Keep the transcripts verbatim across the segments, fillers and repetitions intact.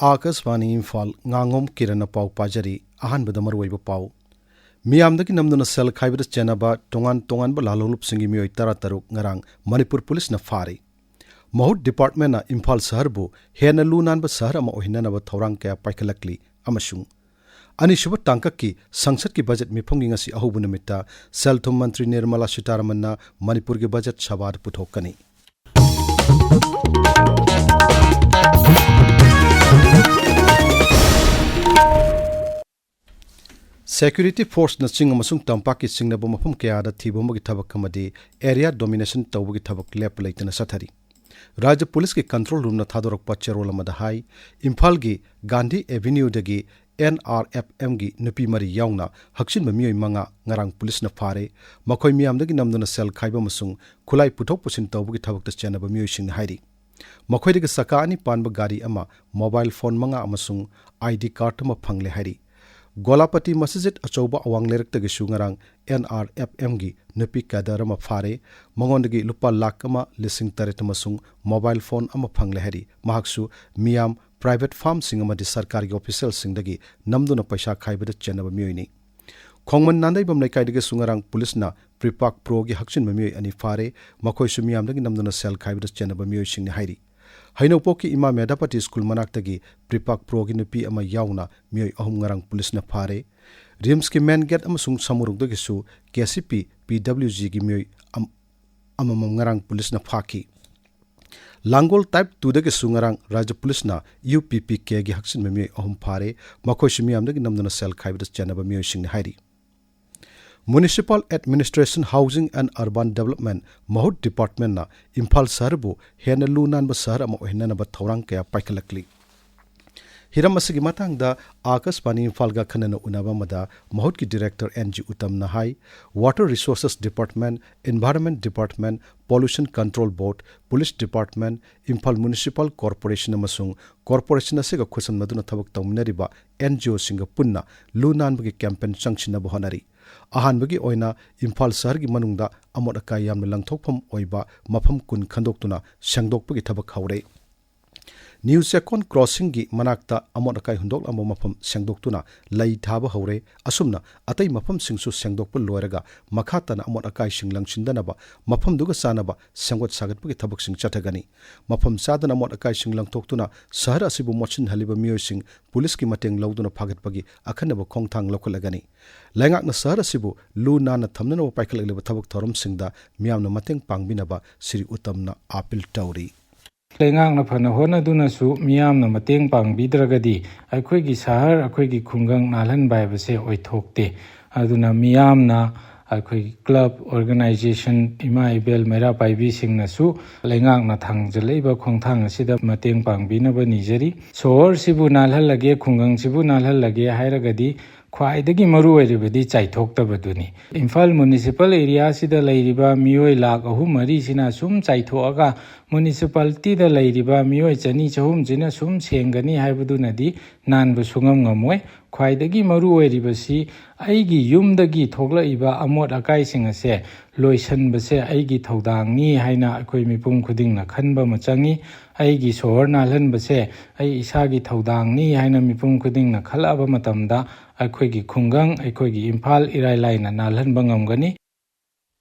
ꯑꯥꯀꯥꯁꯕꯥꯅꯤ ꯏꯝꯐꯥꯜ, ꯉꯥꯉꯣꯝ ꯀꯤꯔꯟꯅ ꯄꯥꯎ ꯄꯥꯖꯔꯤ꯫ ꯑꯍꯥꯟꯕꯗ ꯃꯔꯨꯑꯣꯏꯕ ꯄꯥꯎ꯫ ꯃꯤꯌꯥꯝꯗꯒꯤ ꯅꯝꯗꯨꯅ ꯁꯦꯜ ꯈꯥꯏꯕꯗ ꯆꯦꯟꯅꯕ ꯇꯣꯉꯥꯟ ꯇꯣꯉꯥꯟꯕ ꯂꯥꯜꯍꯧꯂꯨꯞꯁꯤꯡꯒꯤ ꯃꯤꯑꯣꯏ ꯇꯔꯥꯇꯔꯨꯛ ꯉꯔꯥꯡ ꯃꯅꯤꯄꯨꯔ ꯄꯨꯂꯤꯁꯅ ꯐꯥꯔꯦ꯫ ꯃꯍꯨꯠ ꯗꯤꯄꯥꯔꯠꯃꯦꯟꯅ ꯏꯝꯐꯥꯜ ꯁꯍꯔꯕꯨ ꯍꯦꯟꯅ ꯂꯨ ꯅꯥꯟꯕ ꯁꯍꯔ ꯑꯃ ꯑꯣꯏꯍꯟꯅꯅꯕ ꯊꯧꯔꯥꯡ ꯀꯌꯥ ꯄꯥꯏꯈꯠꯂꯛꯂꯤ ꯑꯃꯁꯨꯡ ꯑꯅꯤꯁꯨꯕ ꯇꯥꯡꯀꯛꯀꯤ ꯁꯪꯁꯠꯀꯤ ꯕꯖꯦꯠ ꯃꯤꯐꯝꯒꯤ ꯉꯁꯤ ꯑꯍꯧꯕ ꯅꯨꯃꯤꯠꯇ ꯁꯦꯜ ꯊꯨꯝ ꯃꯟꯇ꯭ꯔꯤ ꯅꯤꯔꯃꯂꯥ ꯁꯤꯇꯥꯔꯥꯃꯟꯅ ꯃꯅꯤꯄꯨꯔꯒꯤ ꯕꯖꯦꯠ ꯁꯚꯥꯗ ꯄꯨꯊꯣꯛꯀꯅꯤ꯫ ꯁꯦꯀ꯭ꯌꯨꯔꯤꯇꯤ ꯐꯣꯔꯁꯅ ꯆꯤꯡ ꯑꯃꯁꯨꯡ ꯇꯝꯄꯥꯛꯀꯤ ꯆꯤꯡꯅꯕ ꯃꯐꯝ ꯀꯌꯥꯗ ꯊꯤꯕ ꯍꯨꯝꯕꯒꯤ ꯊꯕꯛ ꯑꯃꯗꯤ ꯑꯦꯔꯤꯌꯥ ꯗꯣꯃꯤꯅꯦꯁꯟ ꯇꯧꯕꯒꯤ ꯊꯕꯛ ꯂꯦꯞꯄ ꯂꯩꯇꯅ ꯆꯠꯊꯔꯤ꯫ ꯔꯥꯖ꯭ꯌ ꯄꯨꯂꯤꯁꯀꯤ ꯀꯟꯇ꯭ꯔꯣꯜ ꯔꯨꯝꯅ ꯊꯥꯗꯣꯔꯛꯄ ꯆꯦꯔꯣꯜ ꯑꯃꯗ ꯍꯥꯏ, ꯏꯝꯐꯥꯜꯒꯤ ꯒꯥꯟꯙꯤ ꯑꯦꯚꯤꯅ꯭ꯌꯨꯗꯒꯤ ꯑꯦꯟ ꯑꯥꯔ ꯑꯦꯐ ꯑꯦꯝꯒꯤ ꯅꯨꯄꯤ ꯃꯔꯤ ꯌꯥꯎꯅ ꯍꯛꯆꯤꯟꯕ ꯃꯤꯑꯣꯏ ꯃꯉꯥ ꯉꯔꯥꯡ ꯄꯨꯂꯤꯁꯅ ꯐꯥꯔꯦ꯫ ꯃꯈꯣꯏ ꯃꯤꯌꯥꯝꯗꯒꯤ ꯅꯝꯗꯨꯅ ꯁꯦꯜ ꯈꯥꯏꯕ ꯑꯃꯁꯨꯡ ꯈꯨꯠꯂꯥꯏ ꯄꯨꯊꯣꯛ ꯄꯨꯁꯤꯟ ꯇꯧꯕꯒꯤ ꯊꯕꯛꯇ ꯆꯦꯟꯅꯕ ꯃꯤꯑꯣꯏꯁꯤꯡꯅ ꯍꯥꯏꯔꯤ꯫ ꯃꯈꯣꯏꯗꯒꯤ ꯆꯀꯥ ꯑꯅꯤ ꯄꯥꯟꯕ ꯒꯥꯔꯤ ꯑꯃ, ꯃꯣꯕꯥꯏꯜ ꯐꯣꯟ ꯃꯉꯥ ꯑꯃꯁꯨꯡ ꯑꯥꯏ ꯗꯤ ꯀꯥꯔꯗ ꯑꯃ ꯐꯪꯂꯦ ꯍꯥꯏꯔꯤ꯫ ꯒꯣꯂꯥꯄꯇꯤ ꯃꯁꯖꯤꯗ ꯑꯆꯧꯕ ꯑꯋꯥꯡ ꯂꯩꯔꯛꯇꯒꯤꯁꯨ ꯉꯔꯥꯡ ꯑꯦꯟ ꯑꯥꯔ ꯑꯦꯐ ꯑꯦꯝꯒꯤ ꯅꯨꯄꯤ ꯀꯦꯗꯔ ꯑꯃ ꯐꯥꯔꯦ꯫ ꯃꯉꯣꯟꯗꯒꯤ ꯂꯨꯄꯥ ꯂꯥꯈ ꯑꯃ ꯂꯤꯁꯤꯡ ꯇꯔꯦꯠ ꯑꯃꯁꯨꯡ ꯃꯣꯕꯥꯏꯜ ꯐꯣꯟ ꯑꯃ ꯐꯪꯂꯦ ꯍꯥꯏꯔꯤ꯫ ꯃꯍꯥꯛꯁꯨ ꯃꯤꯌꯥꯝ, ꯄ꯭ꯔꯥꯏꯚꯦꯠ ꯐꯥꯔꯝꯁꯤꯡ ꯑꯃꯗꯤ ꯁꯔꯀꯥꯔꯒꯤ ꯑꯣꯐꯤꯁꯤꯌꯦꯜꯁꯤꯡꯗꯒꯤ ꯅꯝꯗꯨꯅ ꯄꯩꯁꯥ ꯈꯥꯏꯕꯗ ꯆꯦꯟꯅꯕ ꯃꯤꯑꯣꯏꯅꯤ꯫ ꯈꯣꯡꯃꯟ ꯅꯥꯟꯗꯩꯕꯝ ꯂꯩꯀꯥꯏꯗꯒꯤꯁꯨ ꯉꯔꯥꯡ ꯄꯨꯂꯤꯁꯅ ꯄ꯭ꯔꯤꯄꯥꯛ ꯄ꯭ꯔꯣꯒꯤ ꯍꯛꯆꯤꯟꯕ ꯃꯤꯑꯣꯏ ꯑꯅꯤ ꯐꯥꯔꯦ꯫ ꯃꯈꯣꯏꯁꯨ ꯃꯤꯌꯥꯝꯗꯒꯤ ꯅꯝꯗꯨꯅ ꯁꯦꯜ ꯈꯥꯏꯕꯗ ꯆꯦꯟꯅꯕ ꯃꯤꯑꯣꯏꯁꯤꯡꯅꯤ ꯍꯥꯏꯔꯤ꯫ ꯍꯩꯅꯧꯄꯣꯛꯀꯤ ꯏꯃꯥ ꯃꯦꯙꯥꯄꯇꯤ ꯁ꯭ꯀꯨꯜ ꯃꯅꯥꯛꯇꯒꯤ ꯄ꯭ꯔꯤꯄꯥꯛ ꯄ꯭ꯔꯣꯒꯤ ꯅꯨꯄꯤ ꯑꯃ ꯌꯥꯎꯅ ꯃꯤꯑꯣꯏ ꯑꯍꯨꯝ ꯉꯔꯥꯡ ꯄꯨꯂꯤꯁꯅ ꯐꯥꯔꯦ꯫ ꯔꯤꯝꯁꯀꯤ ꯃꯦꯟ ꯒꯦꯠ ꯑꯃꯁꯨꯡ ꯁꯃꯨꯔꯣꯛꯇꯒꯤꯁꯨ ꯀꯦ ꯁꯤ ꯄꯤ, ꯄꯤ ꯗꯕ꯭ꯂꯤꯎ ꯖꯤꯒꯤ ꯃꯤꯑꯣꯏ ꯑꯝ-, ꯑꯃꯃꯝ ꯉꯔꯥꯡ ꯄꯨꯂꯤꯁꯅ ꯐꯥꯈꯤ꯫ ꯂꯥꯡꯒꯣꯜ ꯇꯥꯏꯞ ꯇꯨꯗꯒꯤꯁꯨ ꯉꯔꯥꯡ ꯔꯥꯖ꯭ꯌ ꯄꯨꯂꯤꯁꯅ ꯌꯨ ꯄꯤ ꯄꯤ ꯀꯦꯒꯤ ꯍꯛꯆꯤꯟꯕ ꯃꯤꯑꯣꯏ ꯑꯍꯨꯝ ꯐꯥꯔꯦ꯫ ꯃꯈꯣꯏꯁꯨ ꯃꯤꯌꯥꯝꯗꯒꯤ ꯅꯝꯗꯨꯅ ꯁꯦꯜ ꯈꯥꯏꯕꯗ ꯆꯦꯟꯅꯕ ꯃꯤꯑꯣꯏꯁꯤꯡꯅꯤ ꯍꯥꯏꯔꯤ꯫ Municipal Administration, Housing and Urban Development, ꯃꯍꯨꯠ ꯗꯤꯄꯥꯔꯠꯃꯦꯟꯅ ꯏꯝꯐꯥꯜ ꯁꯍꯔꯕꯨ ꯍꯦꯟꯅ ꯂꯨ ꯅꯥꯟꯕ ꯁꯍꯔ ꯑꯃ ꯑꯣꯏꯍꯟꯅꯅꯕ ꯊꯧꯔꯥꯡ ꯀꯌꯥ ꯄꯥꯏꯈꯠꯂꯛꯂꯤ꯫ ꯍꯤꯔꯝ ꯑꯁꯤꯒꯤ ꯃꯇꯥꯡꯗ ꯑꯥꯀꯥꯁꯕꯥꯅꯤ ꯏꯝꯐꯥꯜꯒ ꯑꯈꯟꯅꯅ ꯎꯅꯕ ꯑꯃꯗ ꯃꯍꯨꯠꯀꯤ ꯗꯤꯔꯦꯛꯇꯔ ꯑꯦꯟ ꯖꯤ ꯎꯇꯝꯅ ꯍꯥꯏ, Water Resources Department, Environment Department, Pollution Control Board, Police Department, Imphal municipal corporation ꯑꯃꯁꯨꯡ ꯀꯣꯔꯄꯣꯔꯦꯁꯟ ꯑꯁꯤꯒ ꯈꯨꯠꯁꯝꯅꯗꯨꯅ ꯊꯕꯛ ꯇꯧꯃꯤꯟꯅꯔꯤꯕ ꯑꯦꯟ ꯖꯤ ꯑꯣꯁꯤꯡꯒ ꯄꯨꯟꯅ ꯂꯨ ꯅꯥꯟꯕꯒꯤ ꯀꯦꯝꯄꯦꯟ ꯆꯪꯁꯤꯟꯅꯕ ꯍꯣꯠꯅꯔꯤ꯫ ꯑꯍꯥꯟꯕꯒꯤ ꯑꯣꯏꯅ ꯏꯝꯐꯥꯜ ꯁꯍꯔꯒꯤ ꯃꯅꯨꯡꯗ ꯑꯃꯣꯠ ꯑꯀꯥꯏ ꯌꯥꯝꯅ ꯂꯪꯊꯣꯛꯐꯝ ꯑꯣꯏꯕ ꯃꯐꯝ ꯀꯨꯟ ꯈꯟꯗꯣꯛꯇꯨꯅ ꯁꯦꯡꯗꯣꯛꯄꯒꯤ ꯊꯕꯛ ꯍꯧꯔꯦ꯫ ꯅ꯭ꯌꯨ ꯆꯦꯀꯣꯟ ꯀ꯭ꯔꯣꯁꯤꯡꯒꯤ ꯃꯅꯥꯛꯇ ꯑꯃꯣꯠ ꯑꯀꯥꯏ ꯍꯨꯟꯗꯣꯛꯂꯝꯕ ꯃꯐꯝ ꯁꯦꯡꯗꯣꯛꯇꯨꯅ ꯂꯩ ꯊꯥꯕ ꯍꯧꯔꯦ꯫ ꯑꯁꯨꯝꯅ ꯑꯇꯩ ꯃꯐꯝꯁꯤꯡꯁꯨ ꯁꯦꯡꯗꯣꯛꯄ ꯂꯣꯏꯔꯒ ꯃꯈꯥ ꯇꯥꯅ ꯑꯃꯣꯠ ꯑꯀꯥꯏꯁꯤꯡ ꯂꯪꯁꯤꯟꯗꯅꯕ ꯃꯐꯝꯗꯨꯒ ꯆꯥꯟꯅꯕ ꯁꯦꯝꯒꯠ ꯁꯥꯒꯠꯄꯒꯤ ꯊꯕꯛꯁꯤꯡ ꯆꯠꯊꯒꯅꯤ꯫ ꯃꯐꯝ ꯆꯥꯗꯅ ꯑꯃꯣꯠ ꯑꯀꯥꯏꯁꯤꯡ ꯂꯪꯊꯣꯛꯇꯨꯅ ꯁꯍꯔ ꯑꯁꯤꯕꯨ ꯃꯣꯠꯁꯤꯟꯍꯜꯂꯤꯕ ꯃꯤꯑꯣꯏꯁꯤꯡ ꯄꯨꯂꯤꯁꯀꯤ ꯃꯇꯦꯡ ꯂꯧꯗꯨꯅ ꯐꯥꯒꯠꯄꯒꯤ ꯑꯈꯟꯅꯕ ꯈꯣꯡꯊꯥꯡ ꯂꯧꯈꯠꯂꯒꯅꯤ꯫ ꯂꯩꯉꯥꯛꯅ ꯁꯍꯔ ꯑꯁꯤꯕꯨ ꯂꯨ ꯅꯥꯟꯅ ꯊꯝꯅꯅꯕ ꯄꯥꯏꯈꯠꯂꯛꯂꯤꯕ ꯊꯕꯛ ꯊꯧꯔꯝꯁꯤꯡꯗ ꯃꯤꯌꯥꯝꯅ ꯃꯇꯦꯡ ꯄꯥꯡꯕꯤꯅꯕ ꯁ꯭ꯔꯤ ꯎꯇꯝꯅ ꯑꯥꯄꯤꯜ ꯇꯧꯔꯤ꯫ ꯂꯩꯉꯥꯛꯅ ꯐꯅ ꯍꯣꯠꯅꯗꯨꯅꯁꯨ ꯃꯤꯌꯥꯝꯅ ꯃꯇꯦꯡ ꯄꯥꯡꯕꯤꯗ꯭ꯔꯒꯗꯤ ꯑꯩꯈꯣꯏꯒꯤ ꯁꯍꯔ, ꯑꯩꯈꯣꯏꯒꯤ ꯈꯨꯡꯒꯪ ꯅꯥꯜꯍꯟꯕ ꯍꯥꯏꯕꯁꯦ ꯑꯣꯏꯊꯣꯛꯇꯦ꯫ ꯑꯗꯨꯅ ꯃꯤꯌꯥꯝꯅ, ꯑꯩꯈꯣꯏꯒꯤ ꯀ꯭ꯂꯕ, ꯑꯣꯔꯒꯅꯥꯏꯖꯦꯁꯟ, ꯏꯃꯥ ꯏꯕꯦꯜ ꯃꯩꯔꯥ ꯄꯥꯏꯕꯤꯁꯤꯡꯅꯁꯨ ꯂꯩꯉꯥꯛꯅ ꯊꯥꯡꯖꯜꯂꯛꯏꯕ ꯈꯣꯡꯊꯥꯡ ꯑꯁꯤꯗ ꯃꯇꯦꯡ ꯄꯥꯡꯕꯤꯅꯕ ꯅꯤꯖꯔꯤ꯫ ꯁꯣꯍꯣꯔꯁꯤꯕꯨ ꯅꯥꯜꯍꯜꯂꯒꯦ, ꯈꯨꯡꯒꯪꯁꯤꯕꯨ ꯅꯥꯜꯍꯜꯂꯒꯦ ꯍꯥꯏꯔꯒꯗꯤ ꯈ꯭ꯋꯥꯏꯗꯒꯤ ꯃꯔꯨ ꯑꯣꯏꯔꯤꯕꯗꯤ ꯆꯥꯏꯊꯣꯛꯇꯕꯗꯨꯅꯤ꯫ ꯏꯝꯐꯥꯜ ꯃꯨꯅꯤꯁꯤꯄꯥꯜ ꯑꯦꯔꯤꯌꯥꯁꯤꯗ ꯂꯩꯔꯤꯕ ꯃꯤꯑꯣꯏ ꯂꯥꯈ ꯑꯍꯨꯝ ꯃꯔꯤꯁꯤꯅ ꯁꯨꯝ ꯆꯥꯏꯊꯣꯛꯑꯒ ꯃꯨꯅꯤꯁꯤꯄꯥꯂꯤꯇꯤꯗ ꯂꯩꯔꯤꯕ ꯃꯤꯑꯣꯏ ꯆꯅꯤ ꯆꯍꯨꯝꯁꯤꯅ ꯁꯨꯝ ꯁꯦꯡꯒꯅꯤ ꯍꯥꯏꯕꯗꯨꯅꯗꯤ ꯅꯥꯟꯕ ꯁꯨꯡꯉꯝ ꯉꯝꯃꯣꯏ꯫ ꯈ꯭ꯋꯥꯏꯗꯒꯤ ꯃꯔꯨ ꯑꯣꯏꯔꯤꯕꯁꯤ ꯑꯩꯒꯤ ꯌꯨꯝꯗꯒꯤ ꯊꯣꯛꯂꯛꯏꯕ ꯑꯃꯣꯠ ꯑꯀꯥꯏꯁꯤꯡ ꯑꯁꯦ ꯂꯣꯏꯁꯤꯟꯕꯁꯦ ꯑꯩꯒꯤ ꯊꯧꯗꯥꯡꯅꯤ ꯍꯥꯏꯅ ꯑꯩꯈꯣꯏ ꯃꯤꯄꯨꯝ ꯈꯨꯗꯤꯡꯅ ꯈꯟꯕ ꯑꯃ ꯆꯪꯉꯤ꯫ ꯑꯩꯒꯤ ꯁꯣꯍꯣꯔ ꯅꯥꯜꯍꯟꯕꯁꯦ ꯑꯩ ꯏꯁꯥꯒꯤ ꯊꯧꯗꯥꯡꯅꯤ ꯍꯥꯏꯅ ꯃꯤꯄꯨꯝ ꯈꯨꯗꯤꯡꯅ ꯈꯜꯂꯛꯑꯕ ꯃꯇꯝꯗ ꯑꯩꯈꯣꯏꯒꯤ ꯈꯨꯡꯒꯪ, ꯑꯩꯈꯣꯏꯒꯤ ꯏꯝꯐꯥꯜ ꯏꯔꯥꯏ ꯂꯥꯏꯅ ꯅꯥꯜꯍꯟꯕ ꯉꯝꯒꯅꯤ꯫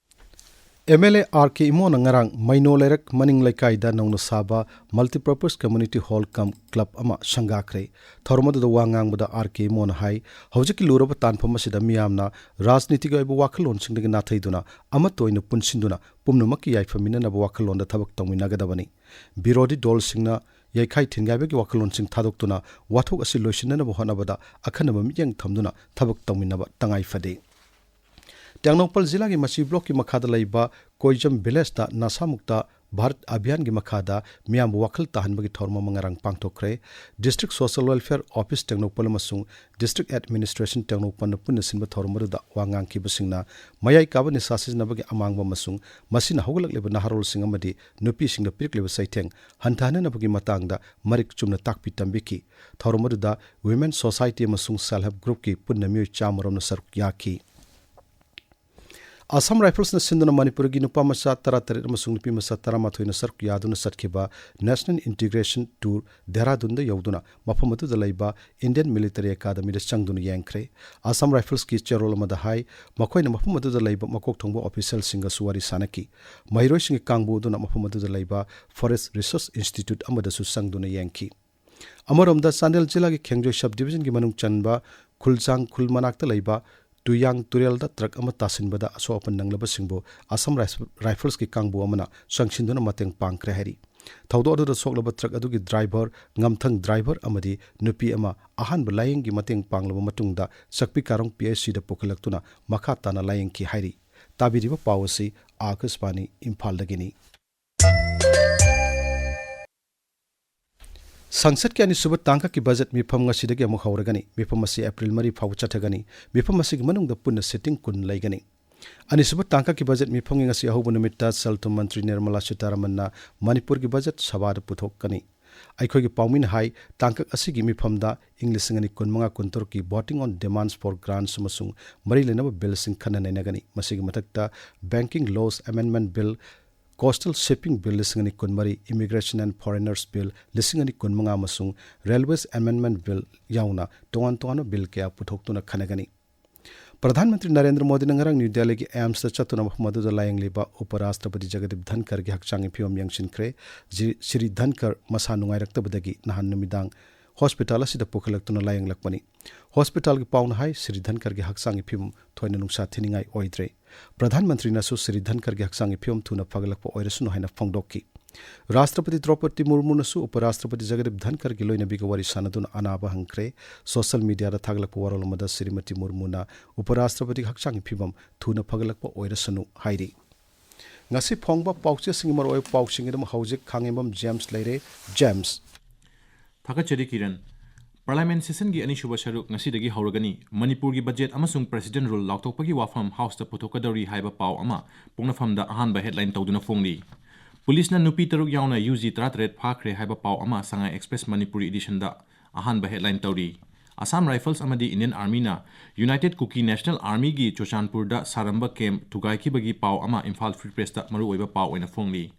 ꯑꯦꯝ ꯑꯦꯜ ꯑꯦ ꯑꯥꯔ ꯀꯦ ꯏꯃꯣꯅ ꯉꯔꯥꯡ ꯃꯩꯅꯣ ꯂꯩꯔꯛ ꯃꯅꯤꯡ ꯂꯩꯀꯥꯏꯗ ꯅꯧꯅ ꯁꯥꯕ Multipurpose Community Hall cum club ꯑꯃ ꯁꯪꯒꯥꯈ꯭ꯔꯦ꯫ ꯊꯧꯔꯝ ꯑꯗꯨꯗ ꯋꯥ ꯉꯥꯡꯕꯗ ꯑꯥꯔ ꯀꯦ ꯏꯃꯣꯅ ꯍꯥꯏ, ꯍꯧꯖꯤꯛꯀꯤ ꯂꯨꯔꯕ ꯇꯥꯟꯐꯝ ꯑꯁꯤꯗ ꯃꯤꯌꯥꯝꯅ ꯔꯥꯖꯅꯤꯇꯤꯒꯤ ꯑꯣꯏꯕ ꯋꯥꯈꯜꯂꯣꯟꯁꯤꯡꯗꯒꯤ ꯅꯥꯊꯩꯗꯨꯅ ꯑꯃꯠꯇ ꯑꯣꯏꯅ ꯄꯨꯟꯁꯤꯟꯗꯨꯅ ꯄꯨꯝꯅꯃꯛꯀꯤ ꯌꯥꯏꯐꯃꯤꯟꯅꯅꯕ ꯋꯥꯈꯜꯂꯣꯟꯗ ꯊꯕꯛ ꯇꯧꯃꯤꯟꯅꯒꯗꯕꯅꯤ꯫ ꯕꯤꯔꯣꯙꯤ ꯗꯣꯜꯁꯤꯡꯅ ꯌꯩꯈꯥꯏ ꯊꯤꯟꯒꯥꯏꯕꯒꯤ ꯋꯥꯈꯜꯂꯣꯟꯁꯤꯡ ꯊꯥꯗꯣꯛꯇꯨꯅ ꯋꯥꯊꯣꯛ ꯑꯁꯤ ꯂꯣꯏꯁꯤꯟꯅꯅꯕ ꯍꯣꯠꯅꯕꯗ ꯑꯈꯟꯅꯕ ꯃꯤꯠꯌꯦꯡ ꯊꯝꯗꯨꯅ ꯊꯕꯛ ꯇꯧꯃꯤꯟꯅꯕ ꯇꯉꯥꯏ ꯐꯗꯦ꯫ ꯇꯦꯡꯅꯧꯄꯜ ꯖꯤꯂꯥꯒꯤ ꯃꯆꯤ ꯕ꯭ꯂꯣꯛꯀꯤ ꯃꯈꯥꯗ ꯂꯩꯕ ꯀꯣꯏꯖꯝ ꯚꯤꯂꯦꯖꯇ ꯅꯁꯥꯃꯨꯛꯇ ꯚꯥꯔꯠ ꯑꯚꯤꯌꯥꯟꯒꯤ ꯃꯈꯥꯗ ꯃꯤꯌꯥꯝꯕꯨ ꯋꯥꯈꯜ ꯇꯥꯍꯟꯕꯒꯤ ꯊꯧꯔꯝ ꯑꯃ ꯉꯔꯥꯡ ꯄꯥꯡꯊꯣꯛꯈ꯭ꯔꯦ꯫ District social welfare office Tengnoupal ꯑꯃꯁꯨꯡ ꯗꯤꯁꯇ꯭ꯔꯤꯛ ꯑꯦꯗꯃꯤꯅꯤꯁꯇ꯭ꯔꯦꯁꯟ ꯇꯦꯡꯅꯧꯄꯜꯅ ꯄꯨꯟꯅ ꯁꯤꯟꯕ ꯊꯧꯔꯝ ꯑꯗꯨꯗ ꯋꯥ ꯉꯥꯡꯈꯤꯕꯁꯤꯡꯅ ꯃꯌꯥꯏ ꯀꯥꯕ ꯅꯤꯁꯥ ꯁꯤꯖꯤꯟꯅꯕꯒꯤ ꯑꯃꯥꯡꯕ ꯑꯃꯁꯨꯡ ꯃꯁꯤꯅ ꯍꯧꯒꯠꯂꯛꯂꯤꯕ ꯅꯍꯥꯔꯣꯜꯁꯤꯡ ꯑꯃꯗꯤ ꯅꯨꯄꯤꯁꯤꯡꯗ ꯄꯤꯔꯛꯂꯤꯕ ꯆꯩꯊꯦꯡ ꯍꯟꯊꯍꯟꯅꯅꯕꯒꯤ ꯃꯇꯥꯡꯗ ꯃꯔꯤꯛ ꯆꯨꯝꯅ ꯇꯥꯛꯄꯤ ꯇꯝꯕꯤꯈꯤ꯫ ꯊꯧꯔꯝ ꯑꯗꯨꯗ Women Society ꯑꯃꯁꯨꯡ Self Help Groupꯀꯤ ꯄꯨꯟꯅ ꯃꯤꯑꯣꯏ ꯆꯥꯝꯃ ꯔꯣꯝꯅ ꯁꯔꯨꯛ ꯌꯥꯈꯤ꯫ ꯑꯁꯥꯝ ꯔꯥꯏꯐꯜꯁꯅ ꯁꯤꯟꯗꯨꯅ ꯃꯅꯤꯄꯨꯔꯒꯤ ꯅꯨꯄꯥ ꯃꯆꯥ ꯇꯔꯥꯇꯔꯦꯠ ꯑꯃꯁꯨꯡ ꯅꯨꯄꯤ ꯃꯆꯥ ꯇꯔꯥꯃꯥꯊꯣꯏꯅ ꯁꯔꯨꯛ ꯌꯥꯗꯨꯅ ꯆꯠꯈꯤꯕ National Integration Tour ꯗꯦꯍꯔꯥꯗꯨꯟꯗ ꯌꯧꯗꯨꯅ ꯃꯐꯝ ꯑꯗꯨꯗ ꯂꯩꯕ Indian Military Academyꯗ ꯆꯪꯗꯨꯅ ꯌꯦꯡꯈ꯭ꯔꯦ꯫ ꯑꯁꯥꯝ ꯔꯥꯏꯐꯜꯁꯀꯤ ꯆꯦꯔꯣꯜ ꯑꯃꯗ ꯍꯥꯏ, ꯃꯈꯣꯏꯅ ꯃꯐꯝ ꯑꯗꯨꯗ ꯂꯩꯕ ꯃꯀꯣꯛ ꯊꯣꯡꯕ ꯑꯣꯐꯤꯁꯤꯌꯦꯜꯁꯤꯡꯒꯁꯨ ꯋꯥꯔꯤ ꯁꯥꯅꯈꯤ꯫ ꯃꯍꯩꯔꯣꯏꯁꯤꯡꯒꯤ ꯀꯥꯡꯕꯨ ꯑꯗꯨꯅ ꯃꯐꯝ ꯑꯗꯨꯗ ꯂꯩꯕ Forest Research Institute ꯑꯃꯗꯁꯨ ꯆꯪꯗꯨꯅ ꯌꯦꯡꯈꯤ꯫ ꯑꯃꯔꯣꯝꯗ, ꯆꯥꯟꯗꯦꯜ ꯖꯤꯂꯥꯒꯤ ꯈꯦꯡꯖꯣꯏ ꯁꯕ ꯗꯤꯕꯤꯖꯟꯒꯤ ꯃꯅꯨꯡ ꯆꯟꯕ ꯈꯨꯜꯖꯥꯡ ꯈꯨꯜ ꯃꯅꯥꯛꯇ ꯂꯩꯕ ꯇꯨꯌꯥꯡ ꯇꯨꯔꯦꯜꯗ ꯇ꯭ꯔꯛ ꯑꯃ ꯇꯥꯁꯤꯟꯕꯗ ꯑꯁꯣꯛ ꯑꯄꯟ ꯅꯪꯂꯕꯁꯤꯡꯕꯨ ꯑꯁꯥꯝ ꯔꯥꯏꯐ-, ꯔꯥꯏꯐꯜꯁꯀꯤ ꯀꯥꯡꯕꯨ ꯑꯃꯅ ꯆꯪꯁꯤꯟꯗꯨꯅ ꯃꯇꯦꯡ ꯄꯥꯡꯈ꯭ꯔꯦ ꯍꯥꯏꯔꯤ꯫ ꯊꯧꯗꯣꯛ ꯑꯗꯨꯗ ꯁꯣꯛꯂꯕ ꯇ꯭ꯔꯛ ꯑꯗꯨꯒꯤ ꯗ꯭ꯔꯥꯏꯚꯔ, ꯉꯝꯊꯪ ꯗ꯭ꯔꯥꯏꯚꯔ ꯑꯃꯗꯤ ꯅꯨꯄꯤ ꯑꯃ ꯑꯍꯥꯟꯕ ꯂꯥꯌꯦꯡꯒꯤ ꯃꯇꯦꯡ ꯄꯥꯡꯂꯕ ꯃꯇꯨꯡꯗ ꯆꯛꯄꯤ ꯀꯥꯔꯣꯡ ꯄꯤ ꯑꯩꯆ ꯁꯤꯗ ꯄꯨꯈꯠꯂꯛꯇꯨꯅ ꯃꯈꯥ ꯇꯥꯅ ꯂꯥꯌꯦꯡꯈꯤ ꯍꯥꯏꯔꯤ꯫ ꯇꯥꯕꯤꯔꯤꯕ ꯄꯥꯎ ꯑꯁꯤ ꯑꯥꯀꯥꯁꯕꯥꯅꯤ ꯏꯝꯐꯥꯜꯗꯒꯤꯅꯤ꯫ ꯁꯪꯁꯠꯀꯤ ꯑꯅꯤꯁꯨꯕ ꯇꯥꯡꯀꯛꯀꯤ ꯕꯖꯦꯠ ꯃꯤꯐꯝ ꯉꯁꯤꯗꯒꯤ ꯑꯃꯨꯛ ꯍꯧꯔꯒꯅꯤ꯫ ꯃꯤꯐꯝ ꯑꯁꯤ ꯑꯦꯄ꯭ꯔꯤꯜ ꯃꯔꯤ ꯐꯥꯎꯕ ꯆꯠꯊꯒꯅꯤ꯫ ꯃꯤꯐꯝ ꯑꯁꯤꯒꯤ ꯃꯅꯨꯡꯗ ꯄꯨꯟꯅ ꯁꯤꯇꯤꯡ ꯀꯨꯟ ꯂꯩꯒꯅꯤ꯫ ꯑꯅꯤꯁꯨꯕ ꯇꯥꯡꯀꯛꯀꯤ ꯕꯖꯦꯠ ꯃꯤꯐꯝꯒꯤ ꯉꯁꯤ ꯑꯍꯧꯕ ꯅꯨꯃꯤꯠꯇ ꯁꯦꯜ ꯊꯨꯝ ꯃꯟꯇ꯭ꯔꯤ ꯅꯤꯔꯃꯂꯥ ꯁꯤꯇꯥꯔꯥꯃꯟꯅ ꯃꯅꯤꯄꯨꯔꯒꯤ ꯕꯖꯦꯠ ꯁꯚꯥꯗ ꯄꯨꯊꯣꯛꯀꯅꯤ꯫ ꯑꯩꯈꯣꯏꯒꯤ ꯄꯥꯎꯃꯤꯅ ꯍꯥꯏ, ꯇꯥꯡꯀꯛ ꯑꯁꯤꯒꯤ ꯃꯤꯐꯝꯗ ꯏꯪ ꯂꯤꯁꯤꯡ ꯑꯅꯤ ꯀꯨꯟꯃꯉꯥ ꯀꯨꯟꯇꯔꯨꯛꯀꯤ Voting on Demands for Grants ꯑꯃꯁꯨꯡ ꯃꯔꯤ ꯂꯩꯅꯕ ꯕꯤꯜꯁꯤꯡ ꯈꯟꯅ ꯅꯩꯅꯒꯅꯤ꯫ ꯃꯁꯤꯒꯤ ꯃꯊꯛꯇ Banking Laws Amendment Bill, Coastal Shipping Bill ꯂꯤꯁꯤꯡ ꯑꯅꯤ ꯀꯨꯟꯃꯔꯤ, Immigration and Foreigners Bill ꯂꯤꯁꯤꯡ ꯑꯅꯤ ꯀꯨꯟꯃꯉꯥ ꯑꯃꯁꯨꯡ Railways Amendment Bill ꯌꯥꯎꯅ ꯇꯣꯉꯥꯟ ꯇꯣꯉꯥꯟꯕ ꯕꯤꯜ ꯀꯌꯥ ꯄꯨꯊꯣꯛꯇꯨꯅ ꯈꯟꯅꯒꯅꯤ꯫ ꯄ꯭ꯔꯙꯥꯟ ꯃꯟꯇ꯭ꯔꯤ ꯅꯔꯦꯟꯗ꯭ꯔ ꯃꯣꯗꯤꯅ ꯉꯔꯥꯡ ꯅ꯭ꯌꯨ ꯗꯦꯜꯂꯤꯒꯤ ꯑꯦꯝꯁꯇ ꯆꯠꯇꯨꯅ ꯃꯐꯝ ꯑꯗꯨꯗ ꯂꯥꯌꯦꯡꯂꯤꯕ ꯎꯄ ꯔꯥꯁꯇ꯭ꯔꯄꯇꯤ ꯖꯒꯗꯤꯞ ꯙꯟꯀꯔꯒꯤ ꯍꯛꯆꯥꯡꯒꯤ ꯐꯤꯕꯝ ꯌꯦꯡꯁꯤꯟꯈ꯭ꯔꯦ꯫ ꯖꯤ-, ꯁ꯭ꯔꯤ ꯙꯟꯀꯔ ꯃꯁꯥ ꯅꯨꯡꯉꯥꯏꯔꯛꯇꯕꯗꯒꯤ ꯅꯍꯥꯟ ꯅꯨꯃꯤꯗꯥꯡ ꯍꯣꯁꯄꯤꯇꯥꯜ ꯑꯁꯤꯗ ꯄꯨꯈꯠꯂꯛꯇꯨꯅ ꯂꯥꯌꯦꯡꯂꯛꯄꯅꯤ꯫ ꯍꯣꯁꯄꯤꯇꯥꯜꯒꯤ ꯄꯥꯎꯅ ꯍꯥꯏ, ꯁ꯭ꯔꯤ ꯙꯟꯀꯔꯒꯤ ꯍꯛꯆꯥꯡꯒꯤ ꯐꯤꯕꯝ ꯊꯣꯏꯅ ꯅꯨꯡꯁꯥ ꯊꯤꯅꯤꯡꯉꯥꯏ ꯑꯣꯏꯗ꯭ꯔꯦ꯫ ꯄ꯭ꯔꯙꯥꯟ ꯃꯟꯇ꯭ꯔꯤꯅꯁꯨ ꯁ꯭ꯔꯤ ꯙꯟꯀꯔꯒꯤ ꯍꯛꯆꯥꯡꯒꯤ ꯐꯤꯕꯝ ꯊꯨꯅ ꯐꯒꯠꯂꯛꯄ ꯑꯣꯏꯔꯁꯅꯨ ꯍꯥꯏꯅ ꯐꯣꯡꯗꯣꯛꯈꯤ꯫ ꯔꯥꯁꯇ꯭ꯔꯄꯇꯤ ꯗ꯭ꯔꯧꯄꯗꯤ ꯃꯨꯔꯃꯨꯅꯁꯨ ꯎꯄ ꯔꯥꯁꯇ꯭ꯔꯄꯇꯤ ꯖꯒꯗꯤꯞ ꯙꯟꯀꯔꯒꯤ ꯂꯣꯏꯅꯕꯤꯒ ꯋꯥꯔꯤ ꯁꯥꯟꯅꯗꯨꯅ ꯑꯅꯥꯕ ꯍꯪꯈ꯭ꯔꯦ꯫ ꯁꯣꯁꯤꯌꯦꯜ ꯃꯤꯗꯤꯌꯥꯗ ꯊꯥꯒꯠꯂꯛꯄ ꯋꯥꯔꯣꯜ ꯑꯃꯗ ꯁ꯭ꯔꯤꯃꯇꯤ ꯃꯨꯔꯃꯨꯅ ꯎꯄ ꯔꯥꯁꯇ꯭ꯔꯄꯇꯤꯒꯤ ꯍꯛꯆꯥꯡꯒꯤ ꯐꯤꯕꯝ ꯊꯨꯅ ꯐꯒꯠꯂꯛꯄ ꯑꯣꯏꯔꯁꯅꯨ ꯍꯥꯏꯔꯤ꯫ ꯉꯁꯤ ꯐꯣꯡꯕ ꯄꯥꯎꯆꯦꯁꯤꯡꯒꯤ ꯃꯔꯨꯑꯣꯏꯕ ꯄꯥꯎꯁꯤꯡꯒꯤꯗꯃꯛ ꯍꯧꯖꯤꯛ ꯈꯥꯉꯦꯝꯕꯝ ꯖꯦꯝꯁ ꯂꯩꯔꯦ꯫ ꯖꯦꯝꯁ꯫ ꯊꯥꯒꯠꯆꯔꯤ ꯀꯤꯔꯟ꯫ Parliament session ꯒꯤ ꯑꯅꯤꯁꯨꯕ ꯁꯔꯨꯛ ꯉꯁꯤꯗꯒꯤ ꯍꯧꯔꯒꯅꯤ꯫ ꯃꯅꯤꯄꯨꯔꯒꯤ budget ꯑꯃꯁꯨꯡ President Rule ꯂꯥꯎꯊꯣꯛꯄꯒꯤ ꯋꯥꯐꯝ House ꯇ ꯄꯨꯊꯣꯛꯀꯗꯧꯔꯤ ꯍꯥꯏꯕ ꯄꯥꯎ ꯑꯃ ꯄꯣꯛꯅꯐꯝꯗ ꯑꯍꯥꯟꯕ headline ꯇꯧꯗꯨꯅ ꯐꯣꯡꯂꯤ꯫ ꯄꯨꯂꯤꯁꯅ ꯅꯨꯄꯤ ꯇꯔꯨꯛ ꯌꯥꯎꯅ ꯌꯨ ꯖꯤ ꯇꯔꯥꯇꯔꯦꯠ ꯐꯥꯈ꯭ꯔꯦ ꯍꯥꯏꯕ ꯄꯥꯎ ꯑꯃ ꯁꯉꯥꯏ Express ꯃꯅꯤꯄꯨꯔꯤ edition ꯗ ꯑꯍꯥꯟꯕ headline ꯇꯧꯔꯤ꯫ Assam Rifles ꯑꯃꯗꯤ Indian Armyꯅ United Kuki National Armyꯒꯤ ꯆꯨꯔꯆꯥꯟꯄꯨꯔꯗ ꯁꯥꯔꯝꯕ camp ꯊꯨꯒꯥꯏꯈꯤꯕꯒꯤ ꯄꯥꯎ ꯑꯃ ꯏꯝꯐꯥꯜ Free Pressꯇ ꯃꯔꯨꯑꯣꯏꯕ ꯄꯥꯎ ꯑꯣꯏꯅ ꯐꯣꯡꯂꯤ꯫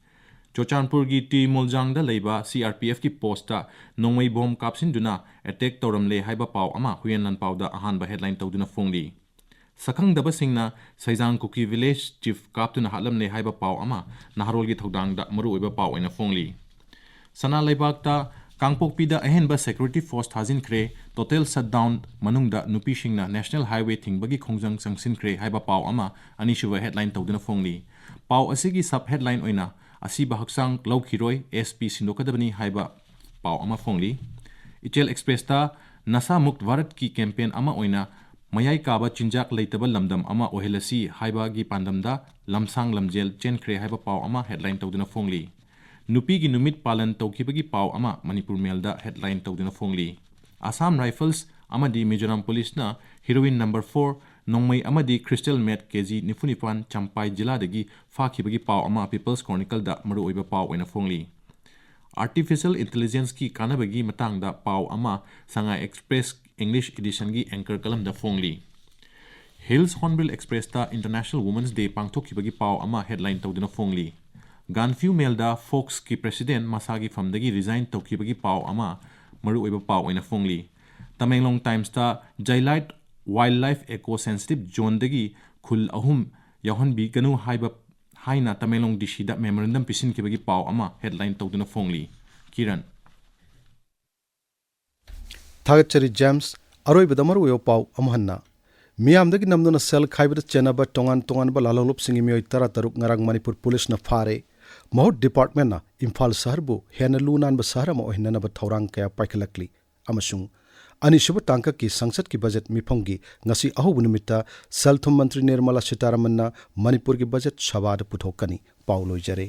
ꯆꯨꯔꯆꯥꯟꯄꯨꯔꯒꯤ ꯇꯤ ꯃꯣꯜꯖꯥꯡꯗ ꯂꯩꯕ CRPFꯀꯤ postꯇ ꯅꯣꯡꯃꯩ bomb ꯀꯥꯞꯁꯤꯟꯗꯨꯅ attack ꯇꯧꯔꯝꯂꯦ ꯍꯥꯏꯕ ꯄꯥꯎ ꯑꯃ ꯍꯨꯏꯌꯦꯟ ꯂꯥꯟꯄꯥꯎꯗ ꯑꯍꯥꯟꯕ headline ꯇꯧꯗꯨꯅ ꯐꯣꯡꯂꯤ꯫ ꯁꯛꯈꯪꯗꯕꯁꯤꯡꯅ ꯁꯩꯖꯥꯡ ꯀꯨꯀꯤ village chief ꯀꯥꯞꯇꯨꯅ ꯍꯥꯠꯂꯝꯂꯦ ꯍꯥꯏꯕ ꯄꯥꯎ ꯑꯃ ꯅꯍꯥꯔꯣꯜꯒꯤ ꯊꯧꯗꯥꯡꯗ ꯃꯔꯨꯑꯣꯏꯕ ꯄꯥꯎ ꯑꯣꯏꯅ ꯐꯣꯡꯂꯤ꯫ ꯁꯅꯥ ꯂꯩꯕꯥꯛꯇ ꯀꯥꯡꯄꯣꯛꯄꯤꯗ ꯑꯍꯦꯟꯕ security force ꯊꯥꯖꯤꯟꯈ꯭ꯔꯦ, total shutdown ꯃꯅꯨꯡꯗ ꯅꯨꯄꯤꯁꯤꯡꯅ National Highway ꯊꯤꯡꯕꯒꯤ ꯈꯣꯡꯖꯪ ꯆꯪꯁꯤꯟꯈ꯭ꯔꯦ ꯍꯥꯏꯕ ꯄꯥꯎ ꯑꯃ ꯑꯅꯤꯁꯨꯕ headline ꯇꯧꯗꯨꯅ ꯐꯣꯡꯂꯤ꯫ ꯄꯥꯎ ꯑꯁꯤꯒꯤ sub headline ꯑꯣꯏꯅ ꯑꯁꯤꯕ ꯍꯛꯆꯥꯡ ꯂꯧꯈꯤꯔꯣꯏ, SP ꯁꯤꯟꯗꯣꯛꯀꯗꯕꯅꯤ ꯍꯥꯏꯕ ꯄꯥꯎ ꯑꯃ ꯐꯣꯡꯂꯤ꯫ ꯏꯆꯦꯜ Expressꯇ ꯅꯁꯥ ꯃꯨꯛ ꯚꯥꯔꯠꯀꯤ campaign ꯑꯃ ꯑꯣꯏꯅ ꯃꯌꯥꯏ ꯀꯥꯕ ꯆꯤꯟꯖꯥꯛ ꯂꯩꯇꯕ ꯂꯝꯗꯝ ꯑꯃ ꯑꯣꯏꯍꯜꯂꯁꯤ ꯍꯥꯏꯕꯒꯤ ꯄꯥꯟꯗꯝꯗ ꯂꯝꯁꯥꯡ ꯂꯝꯖꯦꯜ ꯆꯦꯟꯈ꯭ꯔꯦ ꯍꯥꯏꯕ ꯄꯥꯎ ꯑꯃ headline ꯇꯧꯗꯨꯅ ꯐꯣꯡꯂꯤ꯫ ꯅꯨꯄꯤꯒꯤ ꯅꯨꯃꯤꯠ ꯄꯥꯂꯟ ꯇꯧꯈꯤꯕꯒꯤ ꯄꯥꯎ ꯑꯃ ꯃꯅꯤꯄꯨꯔ ꯃꯦꯜꯗ headline ꯇꯧꯗꯨꯅ ꯐꯣꯡꯂꯤ꯫ Assam Rifles ꯑꯃꯗꯤ ꯃꯤꯖꯣꯔꯥꯝ ꯄꯨꯂꯤꯁꯅ heroin number four, ꯅꯣꯡꯃꯩ ꯑꯃꯗꯤ crystal meth KG ꯅꯤꯐꯨ ꯅꯤꯄꯥꯟ ꯆꯝꯄꯥꯏ ꯖꯤꯂꯥꯗꯒꯤ ꯐꯥꯈꯤꯕꯒꯤ ꯄꯥꯎ ꯑꯃ People's Chronicleꯗ ꯃꯔꯨꯑꯣꯏꯕ ꯄꯥꯎ ꯑꯣꯏꯅ ꯐꯣꯡꯂꯤ꯫ Artificial Intelligenceꯀꯤ ꯀꯥꯟꯅꯕꯒꯤ ꯃꯇꯥꯡꯗ ꯄꯥꯎ ꯑꯃ Sangai Express English Editionꯒꯤ anchor columnꯗ ꯐꯣꯡꯂꯤ꯫ Hills Hornbill Expressꯇ International Women's Day ꯄꯥꯡꯊꯣꯛꯈꯤꯕꯒꯤ ꯄꯥꯎ ꯑꯃ headline ꯇꯧꯗꯨꯅ ꯐꯣꯡꯂꯤ꯫ Gaanphiu Mailꯗ Foxꯀꯤ president ꯃꯁꯥꯒꯤ firmꯗꯒꯤ resign ꯇꯧꯈꯤꯕꯒꯤ ꯄꯥꯎ ꯑꯃ ꯃꯔꯨꯑꯣꯏꯕ ꯄꯥꯎ ꯑꯣꯏꯅ ꯐꯣꯡꯂꯤ꯫ Tamenglong Timesꯇ Jailite Wildlife Eco Sensitive Zoneꯗꯒꯤ ꯈꯨꯜ ꯑꯍꯨꯝ ꯌꯥꯎꯍꯟꯕꯤꯒꯅꯨ ꯍꯥꯏꯕ ꯍꯥꯏꯅ ꯇꯃꯦꯡꯂꯣꯡ DCꯗ memorandum ꯄꯤꯁꯤꯟꯈꯤꯕꯒꯤ ꯄꯥꯎ ꯑꯃ headline ꯇꯧꯗꯨꯅ ꯐꯣꯡꯂꯤ꯫ ꯀꯤꯔꯟ꯫ ꯊꯥꯒꯠꯆꯔꯤ ꯖꯦꯝꯁ꯫ ꯑꯔꯣꯏꯕꯗ ꯃꯔꯨꯑꯣꯏꯕ ꯄꯥꯎ ꯑꯃꯨꯛ ꯍꯟꯅ꯫ ꯃꯤꯌꯥꯝꯗꯒꯤ ꯅꯝꯗꯨꯅ ꯁꯦꯜ ꯈꯥꯏꯕꯗ ꯆꯦꯟꯅꯕ ꯇꯣꯉꯥꯟ ꯇꯣꯉꯥꯟꯕ ꯂꯥꯜꯍꯧꯂꯨꯞꯁꯤꯡꯒꯤ ꯃꯤꯑꯣꯏ ꯇꯔꯥꯇꯔꯨꯛ ꯉꯔꯥꯡ ꯃꯅꯤꯄꯨꯔ ꯄꯨꯂꯤꯁꯅ ꯐꯥꯔꯦ꯫ ꯃꯍꯨꯠ departmentꯅ ꯏꯝꯐꯥꯜ ꯁꯍꯔꯕꯨ ꯍꯦꯟꯅ ꯂꯨ ꯅꯥꯟꯕ ꯁꯍꯔ ꯑꯃ ꯑꯣꯏꯍꯟꯅꯅꯕ ꯊꯧꯔꯥꯡ ꯀꯌꯥ ꯄꯥꯏꯈꯠꯂꯛꯂꯤ꯫ ꯑꯃꯁꯨꯡ ꯑꯅꯤꯁꯨꯕ ꯇꯥꯡꯀꯛꯀꯤ ꯁꯪꯁꯠꯀꯤ ꯕꯖꯦꯠ ꯃꯤꯐꯝꯒꯤ ꯉꯁꯤ ꯑꯍꯧꯕ ꯅꯨꯃꯤꯠꯇ ꯁꯦꯜ ꯊꯨꯝ ꯃꯟꯇ꯭ꯔꯤ ꯅꯤꯔꯃꯂꯥ ꯁꯤꯇꯥꯔꯥꯃꯟꯅ ꯃꯅꯤꯄꯨꯔꯒꯤ ꯕꯖꯦꯠ ꯁꯚꯥꯗ ꯄꯨꯊꯣꯛꯀꯅꯤ꯫ ꯄꯥꯎ ꯂꯣꯏꯖꯔꯦ꯫